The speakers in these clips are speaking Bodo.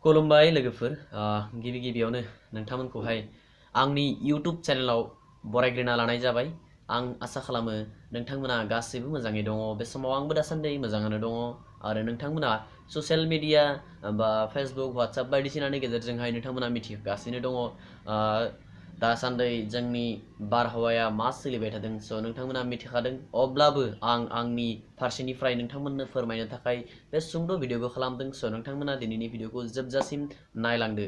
खुलुमबाय लोगोफोर गिबि गिबियावनो नोंथांमोनखौहाय आंनि YouTube चेनेलाव बरायग्रोना लानाय जाबाय। आं आसा खालामो नोंथांमोना गासैबो मोजाङै दङ। बे समाव आंबो दासान्दि मोजाङानो दङ आरो नोंथांमोना ससियेल मिडिया बा फेसबुक WhatsApp बायदिसिनानि गेजेरजोंहाय नोंथांमोना मिथिगासिनो दङ दासान्दि जोंनि बारहावाया मा सोलिबाय थादों। स' नोंथांमोना मिथिखादों, अब्लाबो आं आंनि फारसेनिफ्राय नोंथांमोननो फोरमायनो थाखाय बे सुंद' भिडिअखौ खालामदों। स' नोंथांमोना दिनैनि भिडिअखौ जोबजासिम नायलांदो।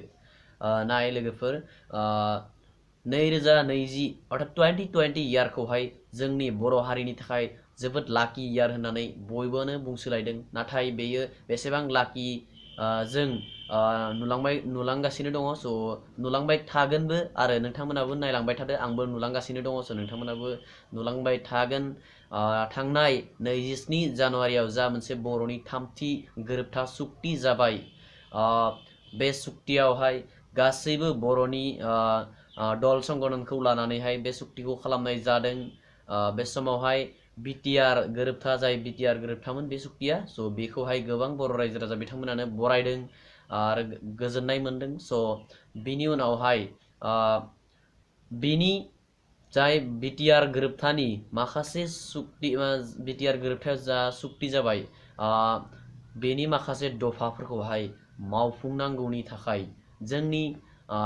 नाय लोगोफोर, 2020 अर्थात 2020 इयारखौहाय जोंनि बर' हारिनि थाखाय जोबोद लाकि इयार होननानै बयबोनो बुंसोलायदों। नाथाय बेयो बेसेबां लाकि जों नुलांगासिनो दङ। स' नुलांबाय थागोनबो आरो नोंथांमोनाबो नायलांबाय थादो। आंबो नुलांगासिनो दङ। स' नोंथांमोनाबो नुलांबाय थागोन। थांनाय 27 जानुवारियाव जा मोनसे बर'नि थामथि गोरोबथा सुक्ति जाबाय, बे सुक्तियावहाय गासैबो बर'नि दल संगठनखौ लानानैहाय बे सुक्तिखौ खालामनाय जादों। बे समावहाय बिटिआर गोरोबथा, जाय बिटिआर गोरोबथामोन बे सुक्तिया, स' बेखौहाय गोबां बर' रायजो राजा बिथांमोनानो बरायदों आरो गोजोननाय मोनदों। स' बिनि उनावहाय बिनि जाय बिटिआर गोरोबथानि माखासे सुक्ति, बिटिआर गोरोबथायाव जा सुक्ति जाबाय, बेनि माखासे दफाफोरखौहाय मावफुंनांगौनि थाखाय जोंनि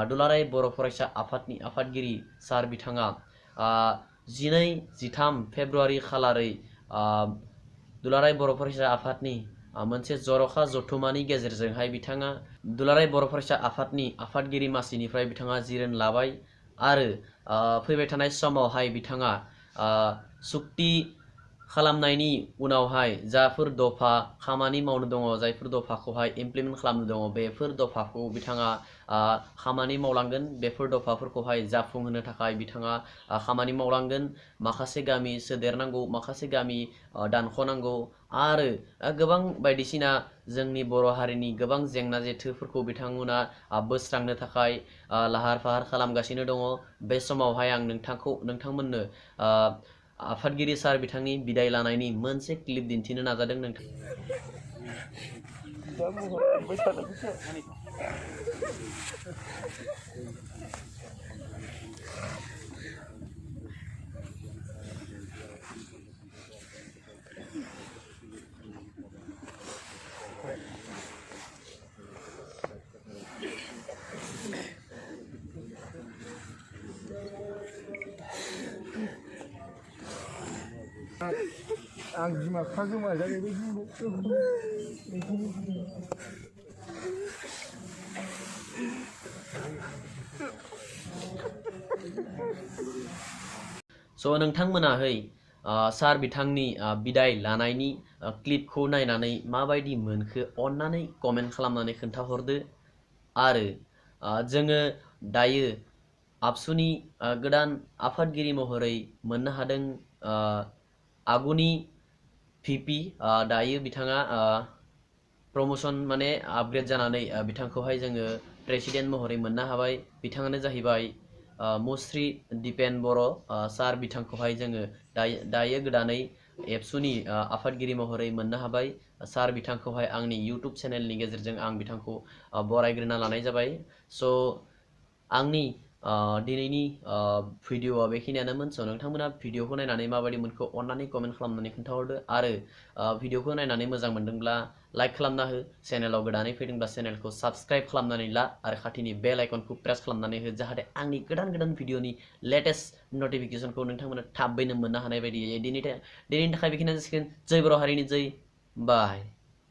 दुलाराय बर' फरायसा आफादनि आफादगिरि सार बिथाङा 12-13 फेब्रुवारि खालारै दुलाराय बर' फरायसा आफादनि मोनसे जर'खा जथुमानि गेजेरजोंहाय बिथाङा दुलाराय बर' फरायसा आफादनि आफादगिरि मासिनिफ्राय बिथाङा जिरन लाबाय आरो फैबाय थानाय समावहाय बिथाङा सुक्ति खालामनायनि उनावहाय जाफोर दफा खामानि मावनो दङ, जायफोर दफाखौहाय इमप्लिमेन्ट खालामनो दङ, बेफोर दफाखौ बिथाङा खामानि मावलांगोन। बेफोर दफाफोरखौहाय जाफुंहोनो थाखाय बिथाङा खामानि मावलांगोन। माखासे गामि सोदेरनांगौ, माखासे गामि दानख'नांगौ आरो गोबां बायदिसिना जोंनि बर' हारिनि गोबां जेंना जेथोफोरखौ बिथांमोना बोस्रांनो थाखाय लाहार फाहार खालामगासिनो दङ। बे समावहाय आं नोंथांमोननो आफादगिरि सार बिथांनि बिदाय लानायनि मोनसे क्लिप दिन्थिनो नाजादों। आं बिमा बिफा गोमाजानाय बायदि स' नोंथांमोनाहै सार बिथांनि बिदाय लानायनि क्लिपखौ नायनानै माबायदि मोनखो अन्नानै कमेन्ट खालामनानै खोन्थाहरदो। आरो जोङो दायो आबसुनि गोदान आफादगिरि महरै मोननो हादों आगुनि VP। दायो बिथाङा प्रमोशन माने आपग्रेड जानानै बिथांखौहाय जोङो प्रेसिडेन्ट महरै मोननो हाबाय। बिथाङानो जाहैबाय मुस्रि दिपेन बर' सार। बिथांखौहाय जोङो दायो गोदानै एबसुनि आफादगिरि महरै मोननो हाबाय। सार बिथांखौहाय आंनि YouTube चेनेलनि गेजेरजों आं बिथांखौ बरायग्रोना लानाय जाबाय। स' आंनि दिनैनि भिडिअ'आ बेखिनियानोमोन। स' नोंथांमोना भिडिअ'खौ नायनानै माबायदि मोनखो अन्नानै कमेन्ट खालामनानै खोन्थाहरदो आरो भिडिअ'खौ नायनानै मोजां मोनदोंब्ला लाइक खालामना हो। चेनेलाव गोदानै फैदोंब्ला चेनेलखौ साबस्क्राइब खालामनानै ला आरो खाथिनि बेल आइकनखौ प्रेस खालामनानै हो, जाहाथे आंनि गोदान गोदान भिडिअ'नि लेटेस्ट नटिफिकेसनखौ नोंथांमोना थाबैनो मोननो हानाय बायदियै। दिनैनि थाखाय बेखिनियानो जासिगोन। जय बर' हारिनि जय। बाय।